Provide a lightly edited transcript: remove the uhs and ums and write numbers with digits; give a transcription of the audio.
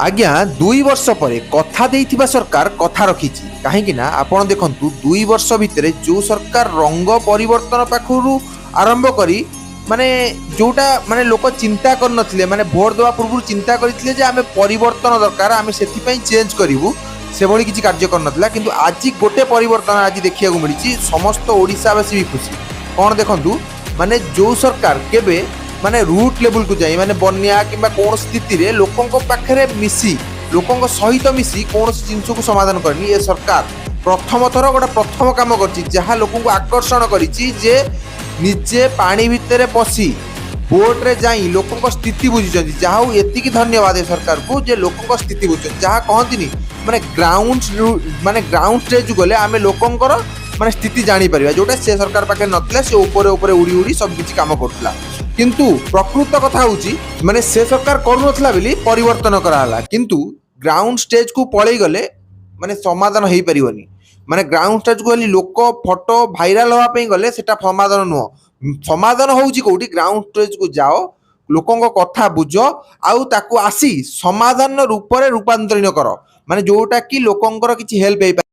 ଆଜ୍ଞା, 2 ବର୍ଷ ପରେ କଥା ଦେଇଥିବା ସରକାର କଥା ରଖିଛି। କାହିଁକି ନା ଆପଣ ଦେଖନ୍ତୁ, 2 ବର୍ଷ ଭିତରେ ଯେଉଁ ସରକାର ରଙ୍ଗ ପରିବର୍ତ୍ତନ ପାଖରୁ ଆରମ୍ଭ କରି ମାନେ ଯୋଉଟା ମାନେ ଲୋକ ଚିନ୍ତା କରିନଥିଲେ, ମାନେ ଭୋଟ ଦେବା ପୂର୍ବରୁ ଚିନ୍ତା କରିଥିଲେ ଯେ ଆମେ ପରିବର୍ତ୍ତନ ଦରକାର, ଆମେ ସେଥିପାଇଁ ଚେଞ୍ଜ କରିବୁ, ସେଭଳି କିଛି କାର୍ଯ୍ୟ କରିନଥିଲା। କିନ୍ତୁ ଆଜି ଗୋଟେ ପରିବର୍ତ୍ତନ ଆଜି ଦେଖିବାକୁ ମିଳିଛି, ସମସ୍ତ ଓଡ଼ିଶାବାସୀ ବି ଖୁସି। କ'ଣ ଦେଖନ୍ତୁ, ମାନେ ଯେଉଁ ସରକାର କେବେ ମାନେ ରୁଟ୍ ଲେବୁଲକୁ ଯାଇ ମାନେ ବନ୍ୟା କିମ୍ବା କୌଣସି ସ୍ଥିତିରେ ଲୋକଙ୍କ ପାଖରେ ମିଶି, ଲୋକଙ୍କ ସହିତ ମିଶି କୌଣସି ଜିନିଷକୁ ସମାଧାନ କରିନି, ଏ ସରକାର ପ୍ରଥମ ଥର ଗୋଟେ ପ୍ରଥମ କାମ କରିଛି, ଯାହା ଲୋକଙ୍କୁ ଆକର୍ଷଣ କରିଛି ଯେ ନିଜେ ପାଣି ଭିତରେ ପଶି ବୋଟରେ ଯାଇ ଲୋକଙ୍କ ସ୍ଥିତି ବୁଝିଛନ୍ତି। ଯାହା ହଉ, ଏତିକି ଧନ୍ୟବାଦ ଏ ସରକାରକୁ ଯେ ଲୋକଙ୍କ ସ୍ଥିତି ବୁଝୁଛନ୍ତି। ଯାହା କହନ୍ତିନି, ମାନେ ଗ୍ରାଉଣ୍ଡ ମାନେ ଗ୍ରାଉଣ୍ଡ ଷ୍ଟେଜକୁ ଗଲେ ଆମେ ଲୋକଙ୍କର ମାନେ ସ୍ଥିତି ଜାଣିପାରିବା, ଯୋଉଟା ସେ ସରକାର ପାଖରେ ନଥିଲା। ସେ ଉପରେ ଉପରେ ଉଡ଼ି ଉଡ଼ି ସବୁ କିଛି କାମ କରୁଥିଲା। କିନ୍ତୁ ପ୍ରକୃତ କଥା ହେଉଛି, ମାନେ ସେ ସରକାର କରୁନଥିଲା ବୋଲି ପରିବର୍ତ୍ତନ କରାହେଲା। କିନ୍ତୁ ଗ୍ରାଉଣ୍ଡ ଷ୍ଟେଜକୁ ପଳେଇ ଗଲେ ମାନେ ସମାଧାନ ହେଇପାରିବନି। ମାନେ ଗ୍ରାଉଣ୍ଡ ଷ୍ଟେଜକୁ ଖାଲି ଲୋକ ଫଟୋ ଭାଇରାଲ ହେବା ପାଇଁ ଗଲେ ସେଟା ସମାଧାନ ନୁହଁ। ସମାଧାନ ହଉଛି କୋଉଠି? ଗ୍ରାଉଣ୍ଡ ଷ୍ଟେଜକୁ ଯାଅ, ଲୋକଙ୍କ କଥା ବୁଝ ଆଉ ତାକୁ ଆସି ସମାଧାନ ରୂପରେ ରୂପାନ୍ତରିତ କର, ମାନେ ଯୋଉଟା କି ଲୋକଙ୍କର କିଛି ହେଲ୍ପ ହେଇପାରିବ।